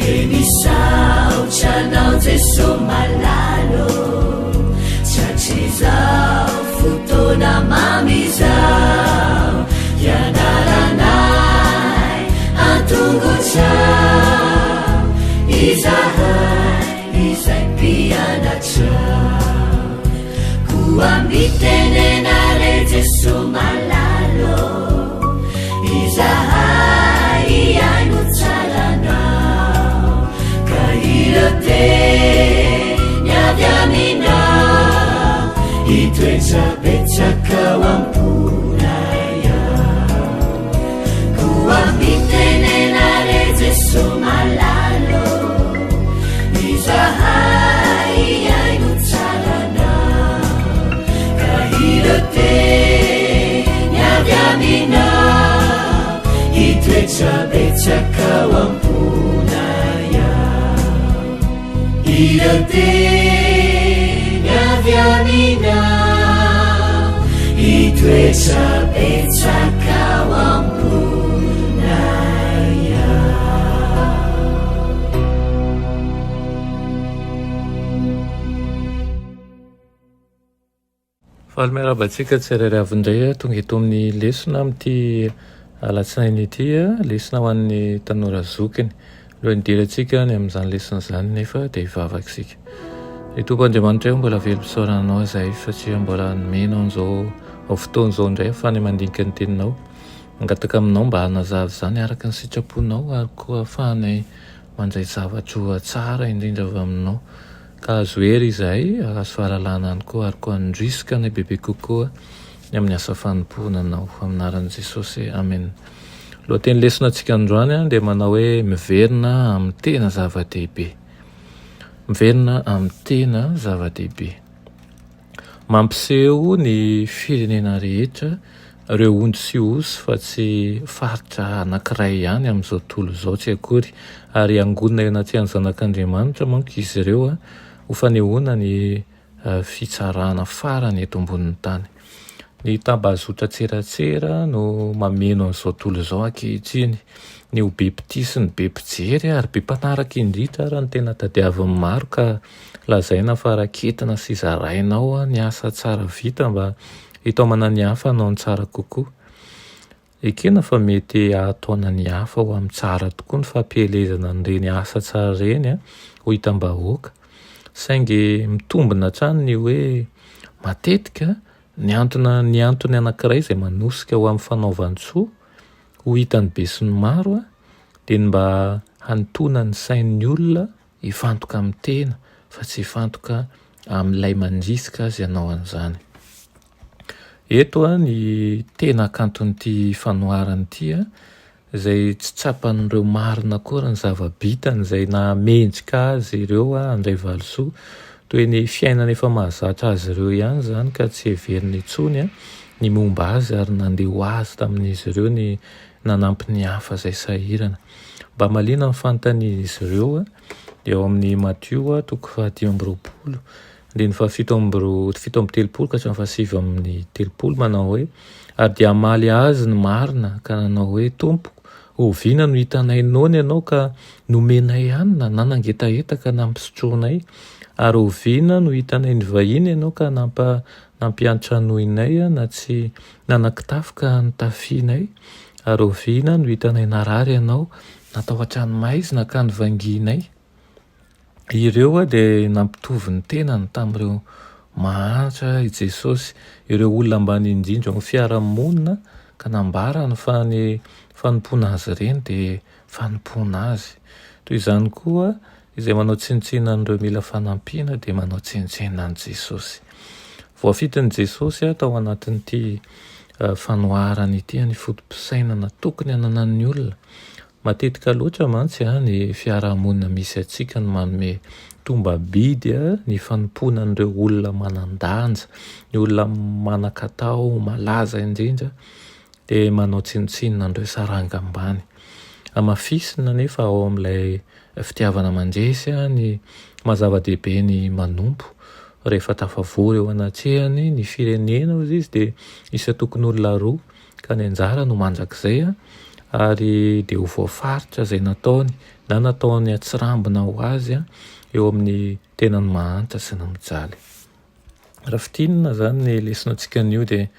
Dia misaotra anao Jeso malala ô, Tratrizao fotoana mamy izao, Hianaranay an-tongotrao, Izahay izay mpianatrao. Koa mitenena re Jeso malala ô, Izahay hihaino tsara Anao, Ka ireo teny avy Aminao hitoetra betsaka ao am-ponay ao. Koa mitenena re Jeso malala ô, Izahay hihaino tsara Anao, Ka ireo teny avy Aminao hitoetra betsaka ao am-ponay ao. Ireo teny avy Aminao hitoetra betsaka ao am-ponay ao. Faly miarahaba antsika tsirairay avy indray tonga eto amin'ny lesona amin'ity alatsinainy ity, lesona ho an'ny tanora zokiny. Alohan'ny hidirantsika any amin'izany lesona izany nefa dia hivavaka isika. Ry Tompo Andriamanitra eo, mbola velom-pisaorana Anao izahay satria mbola nomenao an'izao fotoana izao indray ahafahana mandinika ny Teninao. Mangataka Aminao mba hanazava izany araka ny sitraponao ary koa ahafahanay mandray zava-droa tsara indrindra avy Aminao. Ka azo hery izahay, azo fahalalana ihany koa ary koa handrisika anay bebe kokoa ny amin'ny asa fanompoana Anao. Amin'ny anaran'i Jesosy, Amena. Lohateny lesona antsika androany dia manao hoe miverina amin'ny tena zava-dehibe. Miverina amin'ny tena zava-dehibe. Mampiseho ny firenena rehetra ireo ondry sy osy fa tsy faritra anankiray ihany amin'izao tontolo izao tsy akory, ary hangonina eo anatrehan'ny Zanak'Andriamanitra manko izy ireo ho fanehoana ny fitsarana farany eto ambonin'ny tany. Ny tambazotran-tserasera no mameno an'izao tontolo izao ankehitriny. Ny ho be mpitia sy ny be mpijery ary be mpanaraka indrindra ary no tena tadiavin'ny maro ka Lazaina fa raketina sy zaraina ao ny asa tsara vita mba hitaomana ny hafa hanao ny tsara kokoa. Ekena fa mety hahataona ny hafa ho amin'ny tsara tokoa ny fampielezana an'ireny asa tsara ireny ho hitam-bahoaka. Saingy mitombina hatrany ny hoe matetika ny antona ny antony anankiray izay manosika ho amin'ny fanaovan-tsoa ho hitan'ny besinimaro dia ny mba hanintonana ny sain'ny olona Hifantoka amin'ny tena fa tsy hifantoka amin'ilay mandrisika azy hanao an'izany. Eto ny tena hakanton'ity fanoharana ity izay tsy tsapan'ireo marina akory ny zava-bitany izay nahamendrika azy ireo handray valisoa. Toy ny fiainana efa mahazatra azy ireo ihany izany ka tsy heveriny intsony ny momba azy ary nandeha ho azy tamin'izy ireo ny nanampy ny hafa izay sahirana. Mba hamaliana ny fanontanian'izy ireo, dia ao amin'ny Matio toko fahadimy amby roapolo, andininy fahafito amby roa, 37 ka hatramin'ny fahasivy amby telopolo manao hoe, Ary dia hamaly azy ny marina ka nanao hoe, Tompoko, oviana no hitanay noana ianao ka nomenay hanina, na nangetaheta ka nampisotroinay? Ary oviana no hitanay nivahiny ianao ka nampa, nampiantranoinay, na tsy nanan-kitafy ka notafianay? Ary oviana no hitanay narary ianao, na tao an-tranomaizina ka novangianay? Ireo dia nampitovy ny tenany tamin'ireo mahantra i Jesosy, ireo olona ambany indrindra ao amin'ny fiarahamonina, ka nambarany fa ny fanompoana azy ireny dia fanompoana azy. Toy izany koa, Izay manao tsinontsinona an'ireo mila fanampiana dia manao tsinontsinona an'i Jesosy. Voafitin'i Jesosy tao anatin'ity fanoharana ity ny foto-pisainana tokony hananan'ny olona. Matetika loatra mantsy ny fiarahamonina misy antsika no manome tombam-bidy ny fanompoana an'ireo olona manan-danja, ny olona manan-katao, malaza indrindra dia manao tsinontsinona an'ireo saranga ambany. Hamafisina anefa ao amin'ilay Fitiavana mandresy ny maha zava-dehibe ny manompo. Rehefa tafavory eo anatrehany ny firenena hozy izy dia isan-tokon'olona roa ka ny anjara no mandrakizay. ary dia ho voafaritra izay nataony na nataony an-tsirambina ho azy eo amin'ny tenany mahantra sy ny mijaly. Raha fintinina izany ny lesona antsika anio dia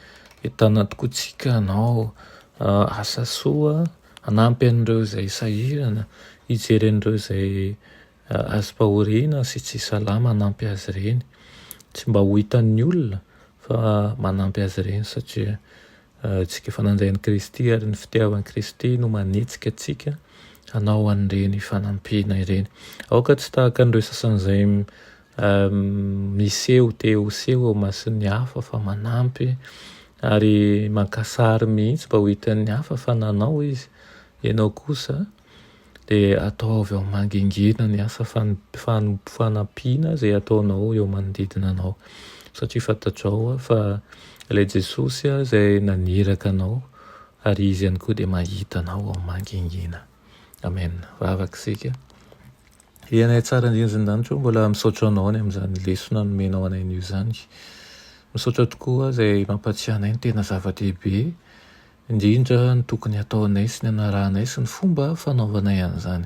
entanina tokoa tsika hanao asa soa, hanampy an'ireo izay sahirana, hijery an'ireo izay azom-pahoriana sy tsy salama hanampy azy ireny. Tsy mba ho hitan'ny olona fa manampy azy ireny satria tsika efa nandray an'i Kristy ary ny fitiavan'i Kristy no manetsika antsika hanao an'ireny fanampiana ireny. Aoka tsy tahaka an'ireo sasany izay miseho te ho seho eo imason'ny hafa fa manampy ary maka sary mihitsy mba ho hitan'ny hafa fa nanao izy. Ianao kosa dia ataovy ao mangingina ny asa fanampiana izay ataonao eo manodidina anao satria fantatrao fa ilay Jesosy izay naniraka anao ary Izy ihany koa dia mahita anao ao mangingina. Amen. Vavaka isika. Ry Anay tsara indrindra izay an-danitra ô, mbola misaotra Anao ny amin'izany lesona nomenao anay anio izany. Misaotra tokoa izay mampatsiahy anay ny tena zava-dehibe indrindra ny tokony hataonay sy ny hanarahanay sy ny fomba fanaovanay an'izany.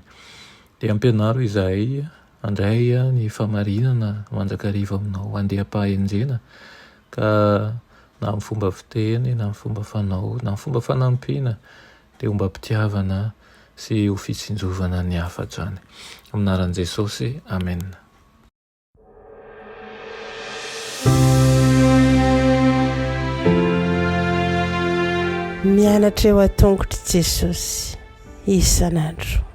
Dia ampianaro izahay handray ny fahamarinana mandrakariva aminao, handeha am-pahendrena ka na amin'ny fomba fiteny na amin'ny fomba fanao na amin'ny fomba fanampiana dia ombam-pitiavana sy ho fitsinjovana ny hafa hatrany. Amin'ny anaran'i Jesosy, Amena. Mianatra eo an-tongotr'i Jesosy isan'andro.